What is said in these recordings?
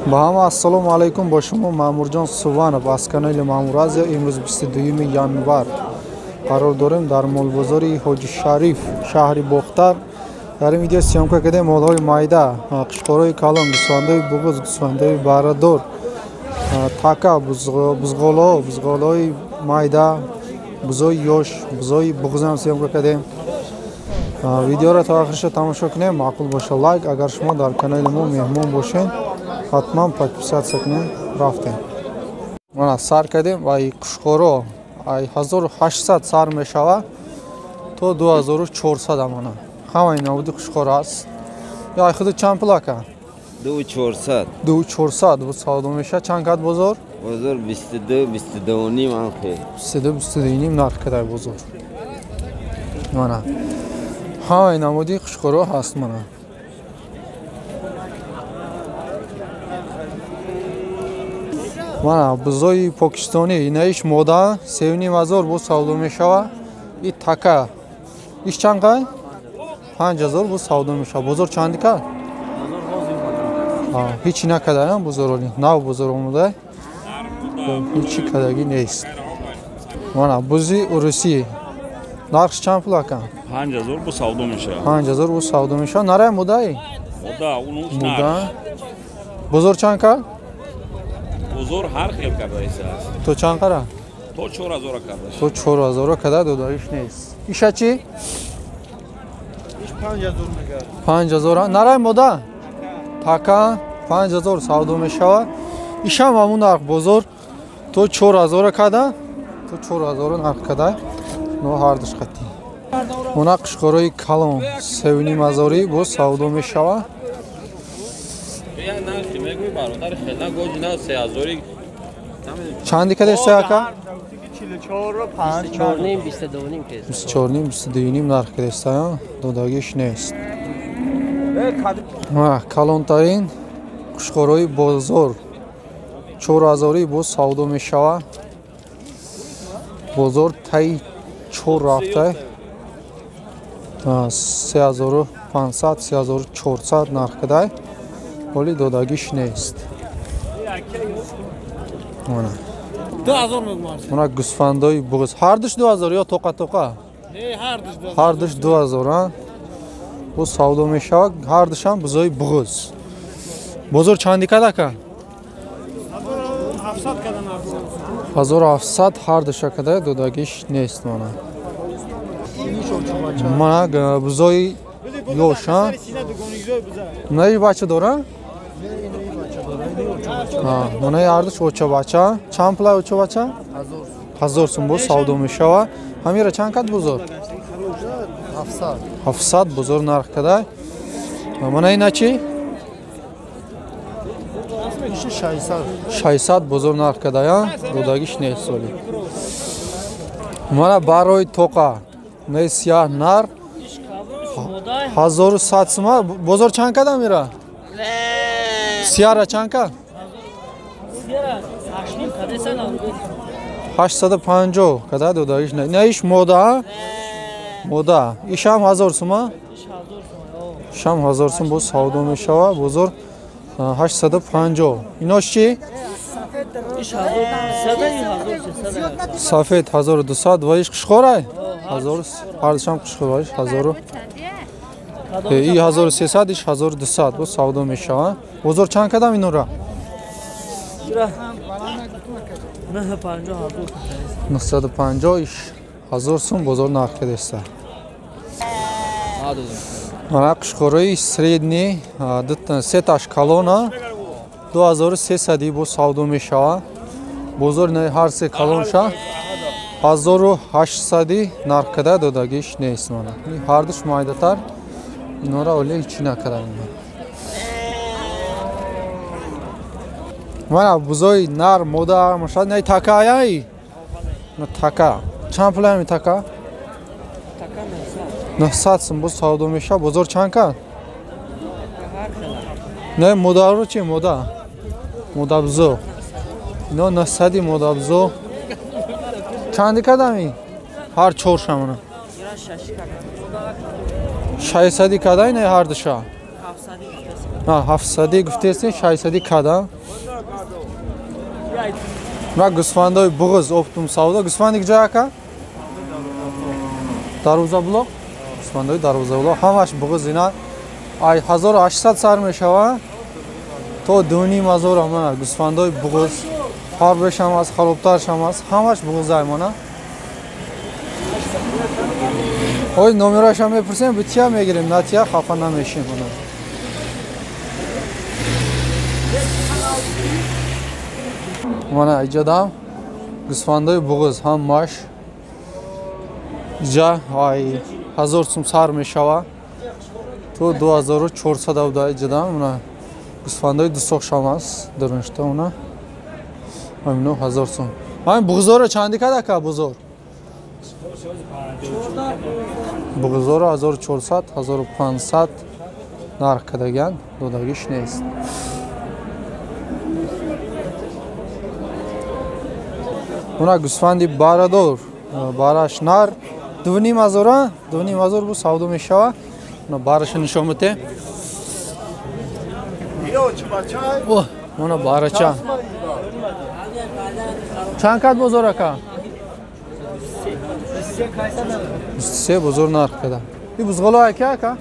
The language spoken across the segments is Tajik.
Ба ҳама ассалому алайкум, бо шумо Маъмурҷон Суванов аз канали Маъмур Азия. Имрӯз 22 январ қарор дорем дар молбозори Ҳоҷи Шариф, шаҳри Бохтар. Дар ин видео съёмка кардем молҳои майда, қишқорҳои калон, гӯсфандои буғуз, гӯсфандои баррадор, така, бузғолаҳо, бузғолаҳои майда, бузои ёш, бузои буғузам съёмка кардем. Видеоро то охирша тамошо кунем, маъқул боша лайк. Агар шумо дар канали мо меҳмон бошед, ҳатман подписаться кунем. Рафтем. Мана сар кардем ай қушқоро, ай 1800 сар мешава то 2400 амана. Ҳамаи навуди қушқоро аст. Ё ай худи чанд пул ака? 2400. 2400 бу савдо мешава. Чанд кад бозор? Бозор 22, 22,5 анхе. 22, 22,5 нарх кадай бозор. Мана. Ҳамаи намуди қушқоро ҳаст мана. Мана бузои покистонӣ, инаиш мода 3500 бу савдо мешава. И така. Иш чанд қай? 5000 бу савдо мешава. Бозор чанди кард? Ҳичи накардаям бозор оли. Нав бозор омода. Ҳичи кардагӣ нест. Мана бузи урусӣ. Нархш чанд пул ака? 5000 бу савдо мешава. 5000 бу савдо мешава. Нарай модаи? Мода, унуш нарх. Бозор чанд кард? Бозор ҳар хел кардаист. То чанд қара? То 4000 карда. То 4000 карда додаиш нест. Иша чӣ? Иш 5000 мегар. 5000. Нарай мода? Така 5000 савдо мешава. Ишам ҳамун нарх бозор то 4000 карда, то 4000 нарх карда. Но ҳардуш қатӣ. Мона қишқорои калон 3500 боз савдо мешава. Чанди кадеста ака? 24,5 22,5 нарх кадеста, додагиш нест. Калонтарин қушқорои бозор 4000 боз савдо мешава. Бозор таи 4 рафта 3500 3400 нарх кадай. Оли додагиш нест. Мана. 2000 мегӯям. Мана гӯсфандои буғуз. Ҳардуш 2000 ё тоқа тоқа? Не, ҳардуш 2000. Ҳардуш 2000, а? Бу савдо мешавад. Ҳардушам бузои буғуз. Бозор чанди кад ака? 1700 када нарх. 1700 ҳардуша када додагиш нест мана. Мана бузои ёш, а? Наи бача дора? Мана ҳардуш оча бача. Чанд пулай оча бача? 1000 сум боз савдо мешава. Ҳамира чанд кад бозор? 700. 700 бозор нарх кадай. Мана ина чӣ? 600. 600 бозор нарх кадай, а? Додагиш нест соли. Мана барои тоқа. Не сиёҳ нар 1100 сума. Бозор чанд када мира? Сиёра чанд кад? 850 када додагиш не. Не иш мода? Мода. Ишам 1000 сума? Ишам 1000 сум боз савдо мешава. Бозор 850. Инош чӣ? Сафед 1200 ва иш қишқорай? 1000 ҳардушам қишқорай 1000. И 1300 иш 1200 боз савдо мешава. Бозор чанд кадам инора? 950 иш 1000 сум бозор нарх кадаста. Мана қишқорои средний сеташ калона 2300 боз савдо мешава. Бозор ҳар се калонша 1800 нарх када додагиш нест мана. Ҳардуш майдатар инора оле ҳичи накардам. Мана бузои нар мода машад най така ай? На така. Чанд пул ами така? 900 сум боз савдо мешава. Бозор чанд кад? Не модаро чи мода? Мода бузо. Ино 900 мода бузо. Чанди кадами? Ҳар чор шамона. 600 кадай не ҳардуша? 700 гуфтесин, 600 када. Мына гӯсфандои буғыз оптум савдо. Гӯсфанди куҷо ака? Дарвоза блок. Гӯсфандои дарвоза блок. Ҳамаш буғыз ина. Ай 1800 сар мешава то 2500 мана гӯсфандои буғыз. Фарбешам аст, харобтаршам аст. Ҳамаш буғызай мана. Ой номерашам мепурсем, бития мегирем, натия хафа намешем мана. Мана иҷодам гӯсфандои буғыз ҳамаш иҷа ай 1000 сум сар мешава то 2400 буда иҷодам. Мана гӯсфандои дусоқшам аст дуруншта мана ҳамино 1000 сум. Ҳамин буғызоро чанди кад ака бозор? Буғызоро 1400 1500 нарх кардаган, додагиш нест. Мана гӯсфанди барадор, бараш нар 2500, 2500 бу савдо мешава. Мана бараша нишон бите. О, мана барача. Чанд кад бозор ака? 23 бозор нарх када. И бузғоло ака ака?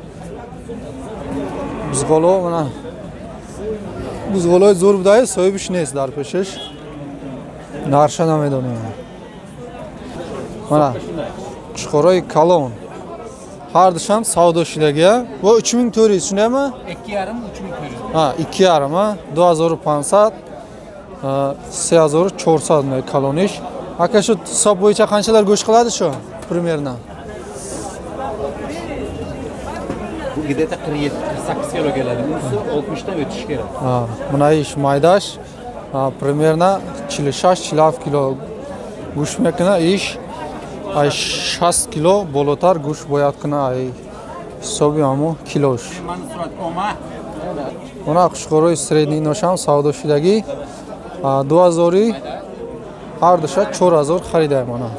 Бузғоло мана бузғолои зур будае, соҳибиш нест дар пешаш. Нарша намедонем. Мана қушқорои калон. Ҳар душам савдо шудагия. Бо 3400 шунама? 2,5 3400. Ҳа, 2,5, 2500, 3400 май калониш. Ака шу hisob bo'yicha qanchalar go'sht qiladi shu примерно? Bu где-то 47-48 kilo keladi. Bunisi 60 dan o'tishi kerak. Ha, mana ish maydash примерно 46-47 kilo гӯшт мекунад, иш ай 60 кило болотар гӯшт бояд кунад, ай ҳисоби ҳамо килош. Мана қушқорои средний ношам савдо шудагӣ 2000 ҳар душа 4000 харидаем мана.